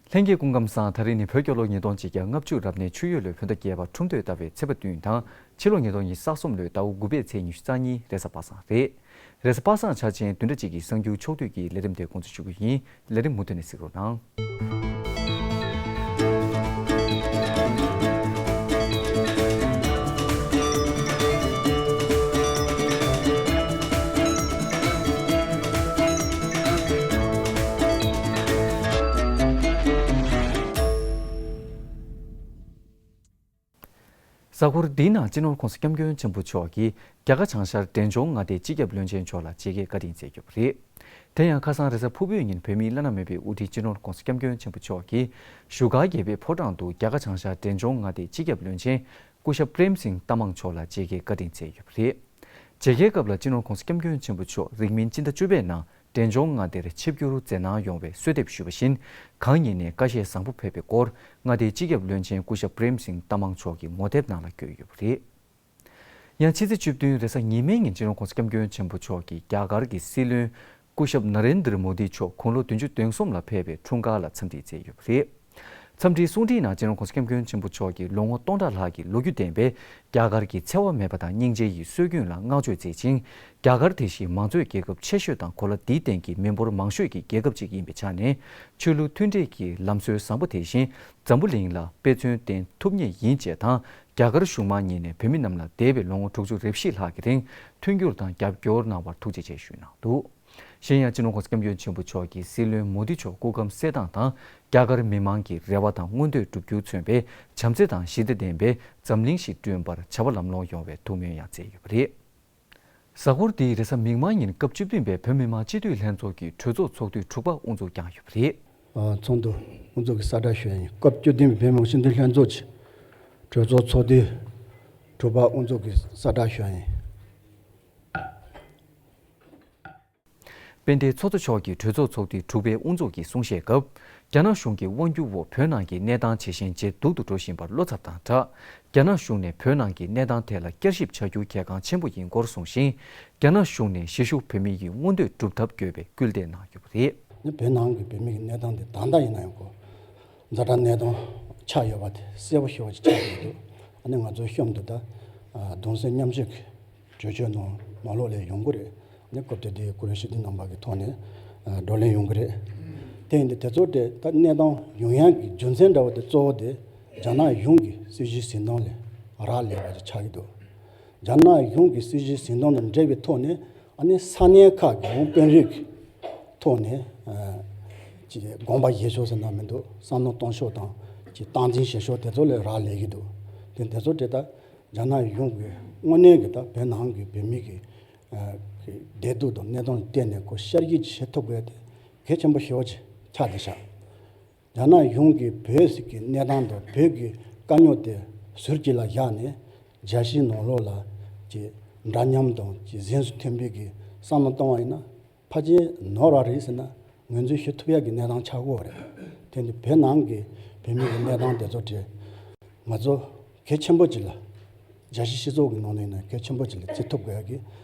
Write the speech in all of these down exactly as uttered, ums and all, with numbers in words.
ལྷན་རྒྱས་སྐུ་ཁམས་བཟང་། ད་རིང་ནི་བོད་རྒྱལ་ལོ་ཉིས་སྟོང་ཆིག་བརྒྱ་ལྔ་བཅུ་རབ་གནས་ཆུ་ཡོས་ལོའི་བོད་ཟླ་བརྒྱད་པ་ཁྲུམས་སྟོད་ཟླ་བའི་ཚེས་པ་བདུན་དང་ཕྱི་ལོ་ཉིས་སྟོང་ཉི་ཤུ་རྩ་གཉིས་རེས་གཟའ་པ་སངས་རེད། རེས་གཟའ་པ་སངས་འཆར་ཅན་བདུན་ཕྲག་གཅིག་གི་གསར་འགྱུར་ཕྱོགས་བསྡུས་ཀྱི་ལས་རིམ་དེ་འགོ་འཛུགས་ཞུ་རྒྱུ་ཡིན། ལས་རིམ་མུ་མཐུད་ནས་གཟིགས་རོགས་གནང་། གཟའ་འཁོར་འདིའི་ནང་སྤྱི་ནོར་༸གོང་ས་༸སྐྱབས་མགོན་ཆེན་པོ་མཆོག་གིས་རྒྱ་གར་བྱང་ཤར་འབྲས་ལྗོངས་མངའ་སྡེའི་སྤྱི་ཁྱབ་བློན་ཆེན་མཆོག་ལ་མཇལ་ཁའི་བཀའ་དྲིན་བསྩལ་ཡོད་པ་རེད། དེ་ཡང་ཁ་སང་རེས་གཟའ་ཕུར་བུའི་ཉིན་བོད་མིའི་བླ་ན་མེད་པའི་དབུ་ཁྲིད་སྤྱི་ནོར་༸གོང་ས་༸སྐྱབས་མགོན་ཆེན་པོ་མཆོག་གིས་བཞུགས་སྒར་རྒྱལ་བའི་ཕོ་བྲང་དུ་རྒྱ་གར་བྱང་ཤར་འབྲས་ལྗོངས་མངའ་སྡེའི་སྤྱི་ཁྱབ་བློན་ཆེན་སྐུ་ཞབས་པྲེམ་སིང་ཏ་མང་མཆོག་ལ་མཇལ་ཁའི་བཀའ་དྲིན་བསྩལ་ཡོད་པ་རེད། མཇལ་ཁའི་སྐབས་ལ་སྤྱི་ནོར་༸གོང་ས་༸སྐྱབས་མགོན་ཆེན་པོ་མཆོག་རིང་མིན་སྤྱི་ཟླ་བཅུ་པའི་ནང་འབྲས་ལྗོངས་མངའ་སྡེར་ཆིབས་བསྒྱུར་མཛད་གནང་ཡོང་བའི་གསོལ་འདེབས་ཞུས་པ་བཞིན། གང་ཉིད་ནས་ཁ་ཞེ་བཟང་པོ་ཕེབས་པའི་སྐོར་མངའ་སྡེའི་སྤྱི་ཁྱབ་བློན་ཆེན་སྐུ་ཞབས་པྲེམ་སིང་ཏ་མང་མཆོག་གི་ངོ་དེབ་ནང་ལ་བཀོད་ཡོད་པ་རེད། ཡང་ཕྱི་ཚེས་བཅུ་བདུན་རེས་གཟའ་ཉི་མའི་ཉིན་སྤྱི་ནོར་༸གོང་ས་༸སྐྱབས་མགོན་ཆེན་པོ་མཆོག་གིས་རྒྱ་གར་གྱི་སྲིད་བློན་སྐུ་ཞབས་ན་རེན་དྲ་མོ་དི་མཆོག་དགུང་ལོ་བདུན་ཅུ་དོན་གསུམ་ལ་ཕེབས་པའི་འཁྲུངས་སྐར་ལ་འཚམས་འདྲི་མཛད་ཡོད་པ་རེད། འཚམས་འདྲིའི་གསུང་འཕྲིན་ནང་སྤྱི་ནོར་༸གོང་ས་༸སྐྱབས་མགོན་ཆེན་པོ་མཆོག་གིས་ལོ་ངོ་སྟོང་ཕྲག་ལྷག་གི་ལོ་རྒྱུས་ལྡན་པའི་རྒྱ་གར་གྱི་འཚེ་བ་མེད་པ་དང་སྙིང་རྗེ་ཡི་སྲོལ་རྒྱུན་ལ་བསྔགས་བརྗོད་མཛད་ཅིང་། རྒྱ་གར་དེ་བཞིན་མང་གཙོའི་རྒྱལ་ཁབ་ཆེ་ཤོས་དང་གོ་ལ་འདིའི་སྟེང་གི་མི་འབོར་མང་ཤོས་ཀྱི་རྒྱལ་ཁབ་ཅིག་ཡིན་པའི་ཆ་ནས། ཆོས་ལུགས་མཐུན་སྒྲིལ་གྱི་ལམ་སྲོལ་བཟང་པོ་དེ་བཞིན་འཛམ་བུ་གླིང་ལ་དཔེ་མཚོན་བསྟན་ཐུབ་ངེས་ཡིན་ཅེས་དང་། རྒྱ་གར་གཞུང་མང་གཉིས་ནས་བོད་མི་རྣམས་ལ་འདས་པའི་ལོ་ངོ་དྲུག་ཅུ་རེ་བཞི་ལྷག་གི་རིང་མཐུན་འགྱུར་དང་རྒྱབ་སྐྱོར་གནང་བར་ཐུགས་རྗེ་ཆེ་ཞུས་གནང་འདུག། གཞན་ཡང་སྤྱི་ནོར་༸གོང་ས་༸སྐྱབས་མགོན་ཆེན་པོ་མཆོག་གིས་སྲིད་བློན་མོ་དི་མཆོག་སྐུ་ཁམས་གསལ་ཐང་དང་། རྒྱ་གར་མི་མང་གི་རེ་བ་དང་མངོན་འདོད་འགྲུབ་རྒྱུར་མཚོན་པའི་བྱམས་བརྩེ་དང་ཞི་བདེ་ལྡན་པའི་འཛམ་གླིང་ཞིག་བསྐྲུན་པར་བྱ་བ་ལམ་ལྷོང་ཡོང་བའི་ཐུགས་སྨོན་ཡང་མཛད་ཡོད་པ་རེད། གཟའ་འཁོར་འདིའི་རེས་གཟའ་མིག་དམར་ཉིན་སྐབས་བཅུ་བདུན་པའི་བོད་མི་མང་སྤྱི་འཐུས་ལྷན་ཚོགས་ཀྱི་གྲོས་ཚོགས་ཚོགས་དུས་དྲུག་པ་དབུ་འཛུགས་བསྐྱངས་ཡོད་པ་རེད། ཨ། ཚོགས་འདུ་དབུ་འཛུགས་ཀྱི་གསལ་བསྒྲགས་ཞུ་ཡ་ཡིན། སྐབས་བཅུ་བདུན་པའི་བོད་མི་མང་སྤྱི་འཐུས་ལྷན་ཚོགས་ཀྱི་གྲོས་ཚོགས་ཚོགས་དུས་དྲུག་པ་དབུ་འཛུགས་ཀྱི་གསལ་བསྒྲགས་ཞུ་ཡ་ཡིན། དཔལ་ལྡན་ཚོགས་གཙོ་མཆོག་གིས་གྲོས་ཚོགས་ཚོགས་དུས་དྲུག་པའི་དབུ་འཛུགས་ཀྱི་གསུང་བཤད་སྐབས། རྒྱ་ནག་གཞུང་གི་དབང་སྒྱུར་འོག་བོད་ནང་གི་གནས་སྟངས་ཇེ་ཞན་ཇེ་སྡུག་ཏུ་འགྲོ་བཞིན་པར་བློ་འཚབ་དང་སྦྲགས། རྒྱ་ནག་གཞུང་ནས་བོད་ནང་གི་གནས་སྟངས་ཐད་ལ་བསྐྱར་ཞིབ་བྱ་རྒྱུ་གལ་འགངས་ཆེན་པོ་ཡིན་སྐོར་གསུངས་ཤིང་། རྒྱ་ནག་གཞུང་ནས་གཞིས་བཞུགས་བོད་མི་ཡི་མངོན་འདོད་སྒྲུབ་ཐབས་དགོས་པའི་སྐུལ་འདེད་གནང་ཡོད་པ་རེད། ནི་བོད་ནང་གི་བོད་མི་གི་གནས་སྟངས་དེ་ད་ལྟ་ཡིན་ན་ཡང་ཁོ་ཛ་དྲག་གནས་སྟངས་ཆགས་ཡོད་པ་དེ་གསལ་པོ་ཞེ་པོ་ཅིག་ཆགས་ཡོད་འདུག། ཨ་ནི་ང་ཚོའི་གཤམ་དུ་ད་གདུང་སེམས་མཉམ་སྐྱེད་ཀྱི་གྲོས་ཆོད་ནང་ནང་ལོགས་ལ་ཡོང་གི་རེད། ཨ་ནི་སྐབས་དེ་དུས་སྐུ་ཞབས་ཞི་བདེ་རྣམ་པ་གི་ཐོག་ནས་བགྲོ་གླེང་ཡོང་གི་རེད། དེ་ཡིན་དུས་དེ་ཚོ་དེ་ད་གནས་སྟངས་ཡོང་ཡག་གི་རྒྱུ་མཚན་འདྲ་བོ་དེ་གཙོ་བོ་དེ་རྒྱ་ནག་གཞུང་གི་སྲིད་བྱུས་འཛིན་སྟངས་ལས་རག་ལས་པ་ཅིག་ཆགས་ཀྱི་འདུག། རྒྱ་ནག་གཞུང་གི་སྲིད་བྱུས་འཛིན་སྟངས་དང་འབྲེལ་བའི་ཐོག་ནས། ཨ་ནི་ས་གནས་ཁག་གི་ཡང་དཔོན་རིགས་ཐོག་ནས་ཨ་ཅིག་དགོངས་པ་བཞེས་ཕྱོགས་ཟེར་ན་མི་འདུག། བསམ་བློ་གཏོང་ཕྱོགས་དང་ཅིག་སྟངས་འཛིན་བྱེད་ཕྱོགས་དེ་ཚོ་ལས་རག་ལས་ཀྱི་འདུག། དེ་དེ་ཚོ་དེ་ད་རྒྱ་ནག་གཞུང་གི་དངོས་གནས་ཀྱི་ད་བོད་ནང་གི་བོད་མི་གི་ཨ་གི་བདེ་སྡུག་དང་གནས་སྟངས་ལ་བལྟས་ནས་ཁོ་ཤར་གྱི་བྱེད་ཐུབ་དགོས་དེ་གལ་ཆེན་པོ་ཞེ་པོ་ཅིག་ཆགས་བསྡད་ཤག། རྒྱ་ནག་གཞུང་གིས་བོད་ཀྱི་གནས་སྟངས་དང་བོད་ཀྱི་དཀའ་རྙོག་དེ་ཟུར་གཅིག་ལ་བཞག་ནས་རྒྱལ་སྤྱིའི་ནང་ལོགས་ལ་ཀྱི་འདྲ་མཉམ་དང་ཀྱི་གཟེངས་སུ་ཐོན་པའི་གི་བསམ་བློ་གཏོང་བ་ཡིན་ན་ཕལ་ཆེར་ནོར་བ་རེད་ཟེར་ན་ངོས་འཛིན་ཞུ་ཐུབ་ཡག་གི་གནས་སྟངས་ཆགས་ཀྱི་ཡོད་རེད། དེ་ནི་བོད་ནང་གི་བོད་མི་གི་གནས་སྟངས་དེ་ཚོ་དེ་ང་ཚོ་གལ་ཆེན་པོ་ཅིག་ལ། རྒྱལ་སྤྱིའི་སྤྱི་ཚོགས་ཀྱི་ནང་ནས་ནི་གལ་ཆེན་པོ་ཅིག་ལ་བརྩི་ཐུབ་དགོས་ཡག་གི་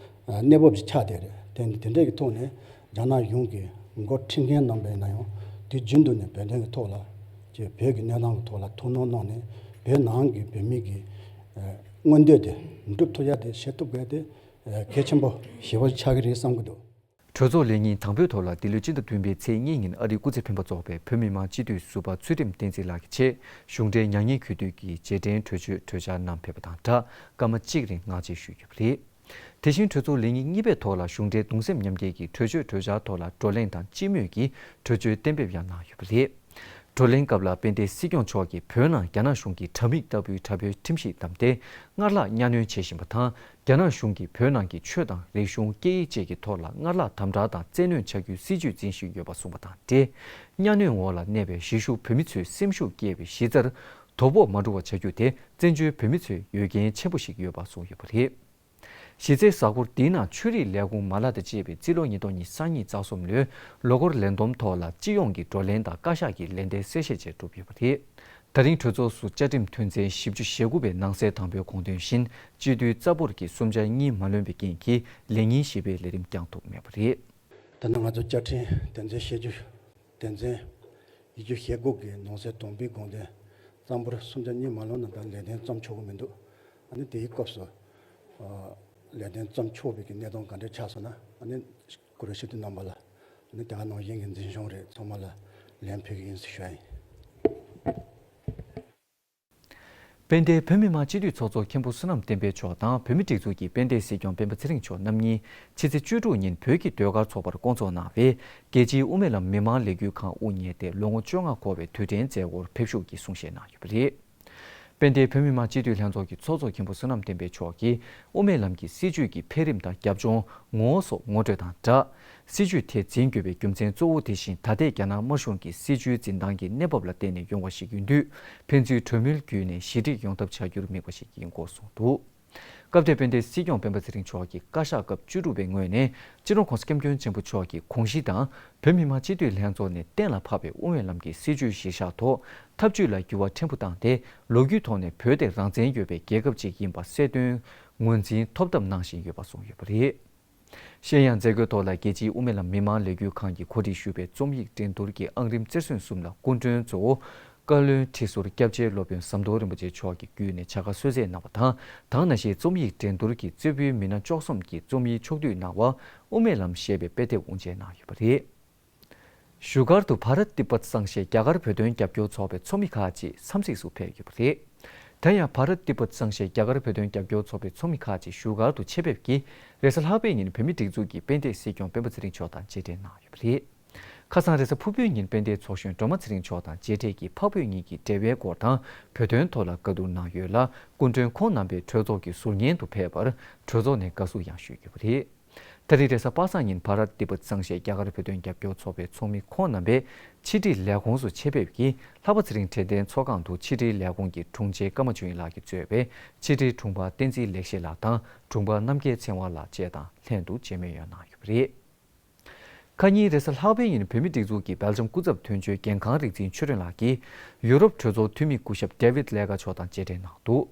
གནས་བབ་ཅིག་ཆགས་བསྡད་རེད། དེ་ནི་དེ་འདྲའི་གི་ཐོག་ནས་རྒྱ་ནག་གཞུང་གི་འགོ་ཁྲིད་མཁན་རྣམ་པས་ན་ཡང་དུས་རྒྱུན་དུ་ནས་བོད་དོན་གྱི་ཐོག་ལ་ཀྱི་བོད་ཀྱི་གནས་སྟངས་ཀྱི་ཐོག་ལ་ཐུགས་སྣང་གནང་ནས་བོད་ནང་གི་བོད་མི་གི་མངོན་འདོད་དེ་འགྲུབ་ཐུབ་ཡག་དེ་བྱེད་ཐུབ་དགོས་དེ་གལ་ཆེན་པོ་ཞེ་པོ་ཆགས་ཀྱི་རེད་བསམ་གྱི་འདུག། གྲོས་ཚོགས་ལས་ཉིན་དང་པོའི་ཐོག་ལ་འདི་ལོའི་སྤྱི་ཟླ་བདུན་པའི་ཚེས་གཉིས་ཉིན་ཨ་རིའི་སྐུ་ཚབ་འཕེན་པ་ཚོགས་པའི་བོད་མི་མང་སྤྱི་འཐུས་ཟུར་པ་ཚུལ་ཁྲིམས་བསྟན་འཛིན་ལགས་ཀྱི་ཆེད་གཞུང་འབྲེལ་མྱ་ངན་གུས་འདུད་ཀྱི་རྗེས་དྲན་གྲོས་ཆོད་གྲོས་འཆར་བསྣམས་ཕེབས་པ་དང་སྦྲགས་སྐར་མ་གཅིག་རིང་ངག་བཅད་ཞུས་ཡོད་པ་རེད། དེ་བཞིན་གྲོས་ཚོགས་ལས་ཉིན་གཉིས་པའི་ཐོག་ལ་གཞུང་འབྲེལ་གདུང་སེམས་མཉམ་སྐྱེད་ཀྱི་གྲོས་ཆོད་གྲོས་འཆར་ཐོག་ལ་བགྲོ་གླེང་དང་སྤྱི་མོས་ཀྱིས་གྲོས་ཆོད་གཏན་འབེབས་ཡང་གནང་ཡོད་པ་རེད། བགྲོ་གླེང་སྐབས་ལ་དཔལ་ལྡན་སྲིད་སྐྱོང་མཆོག་གིས་བོད་ནང་རྒྱ་ནག་གཞུང་གི་དྲ་མིག་ལྟ་བུའི་དྲ་འབྲེལ་ཁྲིམས་ཤིག་བདམས་ཏེ། སྔར་ལྷག་གཉའ་གནོན་བྱེད་བཞིན་པ་དང་། རྒྱ་ནག་གཞུང་གིས་བོད་ནང་གི་ཆོས་དང་རིག་གཞུང་སྐད་ཡིག་བཅས་ཀྱི་ཐོག་ལ་སྔར་ལྷག་དམ་དྲག་དང་བཙན་གནོན་བྱ་རྒྱུའི་སྲིད་བྱུས་འཛིན་བཞིན་ཡོད་པ་གསུངས་པ་དང་འབྲེལ། གཉའ་གནོན་འོག་ལ་གནས་པའི་གཞིས་བཞུགས་བོད་མི་ཚོའི་སེམས་ཤུགས་སྐྱེད་པའི་གཞི་རྩར་དོ་ཕོག་མ་འགྲོ་བ་བྱ་རྒྱུ་དེ་བཙན་བྱོལ་བོད་མི་ཚོའི་འོས་འགན་ཆེན་པོ་ཞིག་ཡོད་པ་གསུངས་ཡོད་པ་རེད། གཞི་རྩའི་གཟའ་འཁོར་འདིའི་ནང་ཆོས་རིག་ལས་ཁུངས་མ་ལག་དང་བཅས་པའི་རྩིས་ལོ་ཉིས་སྟོང་ཉི་ཤུ་རྩ་གཉིས་རྩ་གསུམ་ལོའི་ལོ་འཁོར་ལས་བསྡོམས་ཐོག་ལ་སྤྱི་ཡོངས་ཀྱི་བགྲོ་གླེང་དང་བཀའ་ཤག་གི་ལན་འདེབས་གསལ་བཤད་བཅས་གྲུབ་ཡོད་པ་རེད། ད་རིང་གྲོས་ཚོགས་སུ་བཅའ་ཁྲིམས་དོན་ཚན་བཞི་བཅུ་ཞེ་དགུ་པའི་ནང་གསེས་དང་པོའི་དགོངས་དོན་བཞིན་སྤྱི་འཐུས་རྩ་འབོར་གྱི་གསུམ་ཆ་གཉིས་མ་ལོན་པའི་རྐྱེན་གྱིས་ལས་ཉིན་བཞི་པའི་ལས་རིམ་བསྐྱང་ཐུབ་མེད་པ་རེད། ད་ནི་ང་ཚོ་བཅའ་ཁྲིམས་དོན་ཚན་བཞི་བཅུ་དོན་ཚན་ དེ་རྒྱུ་ཞེ་དགུ་གི་ནང་གསེས་དང་པོའི་དགོངས་དོན་གཙང་པོར་སུམ་ཆ་གཉིས་མ་ལོན་ན་ད་ལས་དོན་བརྩམས་ཆོག་གི་མི་འདུག་ཨ་ནི་དེའི་སྐབས་སུ་ཨ་ལས་དོན་བརྩམས་ཆོག་པའི་གི་གནས་སྟངས་ག་འདྲ་ཆགས་སོང་ན་ཨ་ནི་གུ་རུ་ཞུ་དུས་རྣམ་པ་ལ་ཨ་ནི་དེ་ག་ནང་བཞིན་གྱི་འཛིན་སྐྱོང་རེད་ཚང་མ་ལ་ལན་ཕུལ་གི་ཡིན་ཟེར་ཞུ་ཡ་ཡིན། དཔལ་ལྡན་བོད་མི་མང་སྤྱི་འཐུས་ཚོགས་གཙོ་མཁན་པོ་བསོད་ནམས་བསྟན་འཕེལ་མཆོག་དང་བོད་མིའི་སྒྲིག་འཛུགས་ཀྱི་དཔལ་ལྡན་སྲིད་སྐྱོང་སྤེན་པ་ཚེ་རིང་མཆོག་རྣམ་གཉིས་ཕྱི་ཚེས་བཅུ་དྲུག་ཉིན་བོད་ཀྱི་ཟློས་གར་ཚོགས་པར་བསྐོང་ཚོགས་གནང་བའི་རྒྱལ་སྤྱིའི་དབུ་མའི་ལམ་མི་མང་ལས་འགུལ་ཁང་དབུ་བརྙེས་ཏེ་ལོ་ངོ་བཅོ་ལྔ་འཁོར་བའི་དུས་དྲན་མཛད་སྒོར་ཕེབས་ཞུགས་ཀྱིས་གསུང་བཤད་གནང་ཡོད་པ་རེད། དཔལ་ལྡན་བོད་མི་མང་སྤྱི་འཐུས་ལྷན་ཚོགས་ཀྱི་ཚོགས་གཙོ་མཁན་པོ་བསོད་ནམས་བསྟན་འཕེལ་མཆོག་གིས་དབུ་མའི་ལམ་གྱི་སྲིད་བྱུས་ཀྱི་འཕེལ་རིམ་དང་རྒྱབ་ལྗོངས་ངོ་བོ་སོགས་ངོ་སྤྲོད་དང་སྦྲགས། སྲིད་བྱུས་དེ་འཛིན་དགོས་པའི་རྒྱུ་མཚན་གཙོ་བོ་དེ་བཞིན་ད་ལྟའི་རྒྱ་ནག་དམར་གཞུང་གི་སྲིད་བྱུས་འཛིན་སྟངས་ཀྱི་གནས་བབ་ལ་བརྟེན་ནས་ཡོང་བ་ཞིག་ཡིན་དུས་ཕན་ཚུན་གྲོས་མོལ་བརྒྱུད་ནས་ཞི་འགྲིག་ཡོང་ཐབས་བྱ་རྒྱུར་དམིགས་པ་ཞིག་ཡིན་སྐོར་གསུངས་འདུག་སྐབས་དེར་དཔལ་ལྡན་སྲིད་སྐྱོང་སྤེན་པ་ཚེ་རིང་མཆོག་གིས་བཀའ་ཤག་སྐབས་བཅུ་དྲུག་པའི་ངོས་ནས་སྤྱི་ནོར་༸གོང་ས་༸སྐྱབས་མགོན་ཆེན་པོ་མཆོག་གི་དགོངས་གཞི་དང་བོད་མི་མང་སྤྱི་འཐུས་ལྷན་ཚོགས་ནས་གཏན་ལ་ཕབ་པའི་དབུ་མའི་ལམ་གྱི་སྲིད་བྱུས་གཞིར་བཞག་ཐོག་ཐབས་ཇུས་ལ་འགྱུར་བ་ཕྲན་བུ་བཏང་སྟེ་ལོ་རྒྱུས་ཐོག་ནས་བོད་དེ་རང་བཙན་ཡོད་པའི་རྒྱལ་ཁབ་ཅིག་ཡིན་པ་གསལ་སྟོན་ངོས་འཛིན་ཐོབ་ཐབས་གནང་བཞིན་ཡོད་པ་གསུངས་ཡོད་པ་རེད། གཞན་ཡང་མཛད་སྒོའི་ཐོག་ལ་རྒྱལ་སྤྱིའི་དབུ་མའི་ལམ་མི་མང་ལས་འགུལ་ཁང་གིས་གོ་སྒྲིག་ཞུས་པའི་རྩོམ་ཡིག་འགྲན་བསྡུར་གྱི་ཨང་རིམ་རྩེར་སོན་གསུམ་ལ་སྐུ་མགྲོན་གཙོ་བོ་བཀའ་བློན་ཁྲི་ཟུར་སྐྱབས་རྗེ་སློབ་དཔོན་ཟམ་གདོང་རིན་པོ་ཆེ་མཆོག་གིས་བརྒྱུད་ནས་བྱ་དགའ་གསོལ་སྩལ་གནང་བ་དང་། དེ་ནང་བཞིན་རྩོམ་ཡིག་འགྲན་བསྡུར་གྱི་རྩེ་ཕུད་མི་སྣ་བཅུ་གསུམ་གྱིས་རྩོམ་ཡིག་ཕྱོགས་བསྡུས་གནང་བ་དབུ་མའི་ལམ་ཞེས་པའི་དཔེ་དེབ་དབུ་འབྱེད་གནང་ཡོད་པ་རེད། བཞུགས་སྒར་དུ་བྷ་རཏ་ཏི་བྷད་གཙང་བཤད་རྒྱ་གར་བོད་དོན་རྒྱབ་སྐྱོར་ཚོགས་པའི་ཚོགས་མི་ཁག་ཅིག་འཚམས་གཟིགས་སུ་ཕེབས་ཡོད་པ་རེད། དེ་ཡང་བྷ་རཏ་ཏི་བྷད་གཙང་བཤད་རྒྱ་གར་བོད་དོན་རྒྱབ་སྐྱོར་ཚོགས་པའི་ཚོགས་མི་ཁག་ཅིག་བཞུགས་སྒར་དུ་ཆེད་ཕེབས་ཀྱིས་རེས་གཟའ་ལྷག་པའི་ཉིན་བོད་མིའི་སྒྲིག་འཛུགས་ཀྱི་དཔལ་ལྡན་སྲིད་སྐྱོང་སྤེན་པ་ཚེ་རིང་མཆོག་དང་མཇལ་འཕྲད་གནང་ཡོད་པ་རེད། ཁ་སང་རེས་གཟའ་ཕུར་བུའི་ཉིན་དཔལ་ལྡན་ཚོགས་གཞོན་སྒྲོལ་མ་ཚེ་རིང་མཆོག་དང་མཇལ་འཕྲད་ཀྱིས་འཕགས་བོད་གཉིས་ཀྱི་འབྲེལ་བའི་སྐོར་དང་བོད་དོན་ཐོག་ལ་བཀའ་བསྡུར་གནང་ཡོད་ལ་སྐུ་མགྲོན་ཁོང་རྣམ་པས་གྲོས་ཚོགས་ཀྱི་ཟུར་ཉན་དུ་ཕེབས་པར་གྲོས་ཚོགས་ནས་དགའ་བསུ་ཡང་ཞུས་ཡོད་པ་རེད། ད་རེས་རེས་གཟའ་པ་སངས་ཉིན་བྷ་རཏ་ཏི་བྷད་གཙང་བཤད་རྒྱ་གར་བོད་དོན་རྒྱབ་སྐྱོར་ཚོགས་པའི་ཚོགས་མི་ཁོང་རྣམ་པས་ཕྱི་དྲིལ་ལས་ཁུངས་སུ་ཆེད་ཕེབས་ཀྱིས་ལྷག་པ་ཚེ་རིང་དྲན་རྟེན་ཚོགས་ཁང་དུ་ཕྱི་དྲིལ་ལས་ཁུངས་ཀྱི་དྲུང་ཆེ་ཀརྨ་ཆོས་དབྱིངས་ལགས་ཀྱིས་གཙོས་པའི་ཕྱི་དྲིལ་དྲུང་འཕར་བསྟན་འཛིན་ལེགས་བཤད་ལགས་དང་དྲུང་འཕར་རྣམ་རྒྱལ་ཚེ་དབང་ལགས་བཅས་དང་ལྷན་དུ་མཇལ་མོལ་ཡང་གནང་ཡོད་པ་རེད། ཁ་ཉིན་རེས་གཟའ་ལྷག་པའི་ཉིན་བོད་མིའི་སྒྲིག་འཛུགས་ཀྱི་སྦེལ་ཇམ་སྐུ་ཚབ་དོན་གཅོད་རྒན་ཁང་རིག་འཛིན་ཆོས་སྒྲོན་ལགས་ཀྱིས་ཡུ་རོབ་གྲོས་ཚོགས་འཐུས་མི་སྐུ་ཞབས་David Lega མཆོག་དང་མཇལ་འཕྲད་གནང་འདུག་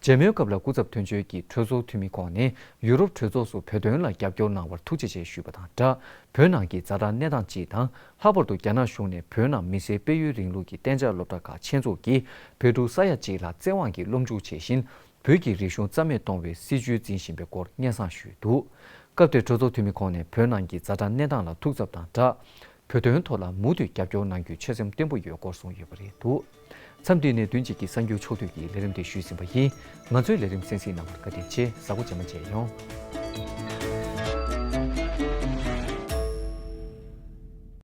མཇལ་མོལ་སྐབས་ལ་སྐུ་ཚབ་དོན་གཅོད་ཀྱིས་གྲོས་ཚོགས་འཐུས་མི་ཁོང་ནས་ཡུ་རོབ་གྲོས་ཚོགས་སུ་བོད་དོན་ལ་རྒྱབ་སྐྱོར་གནང་བར་ཐུགས་རྗེ་ཆེ་ཞུས་པ་དང་སྦྲགས། བོད་ནང་གི་ཛ་དྲག་གནས་སྟངས་སྤྱི་དང་ལྷག་པར་དུ་རྒྱ་ནག་གཞུང་ནས་བོད་ནང་མི་སེར་སྤེལ་ཡུལ་རིང་ལུགས་ཀྱི་གཏན་འཇགས་སློབ་གྲྭ་ཁག་ཆེད་འཛུགས་ཀྱིས་བོད་ཕྲུག་ས་ཡ་གཅིག་ལ་བཙན་དབང་གིས་སློབ་འཇུག་བྱེད་བཞིན། བོད་ཀྱི་རིག་གཞུང་རྩ་མེད་གཏོང་བའི་སྲིད་བྱུས་འཛིན་བཞིན་པའི་སྐོར་སྙན་སེང་ཞུས་འདུག་སྐབས་དེར་གྲོས་ཚོགས་འཐུས་མི་ཁོང་ནས་བོད་ནང་གི་ཛ་དྲག་གནས་སྟངས་ལ་ཐུགས་འཚབ་དང་སྦྲགས། བོད་དོན་ཐོག་ལ་མུ་མཐུད་རྒྱབ་སྐྱོར་གནང་རྒྱུའི་ཆོད་སེམས་བརྟན་པོ་ཡོད་སྐོར་གསུངས་ཡོད་པ་རེད་འདུག་མཚམས་འདི་ནས་བདུན་གཅིག་གི་གསར་འགྱུར་ཕྱོགས་བསྡུས་ཀྱི་ལས་རིམ་དེ་ཞུས་ཟིན་པ་ཡིན། ང་ཚོའི་ལས་རིམ་གསན་གཟིགས་གནང་བར་བཀའ་དྲིན་ཆེ། གཟའ་འཁོར་རྗེས་མ་མཇལ་ཡོང་།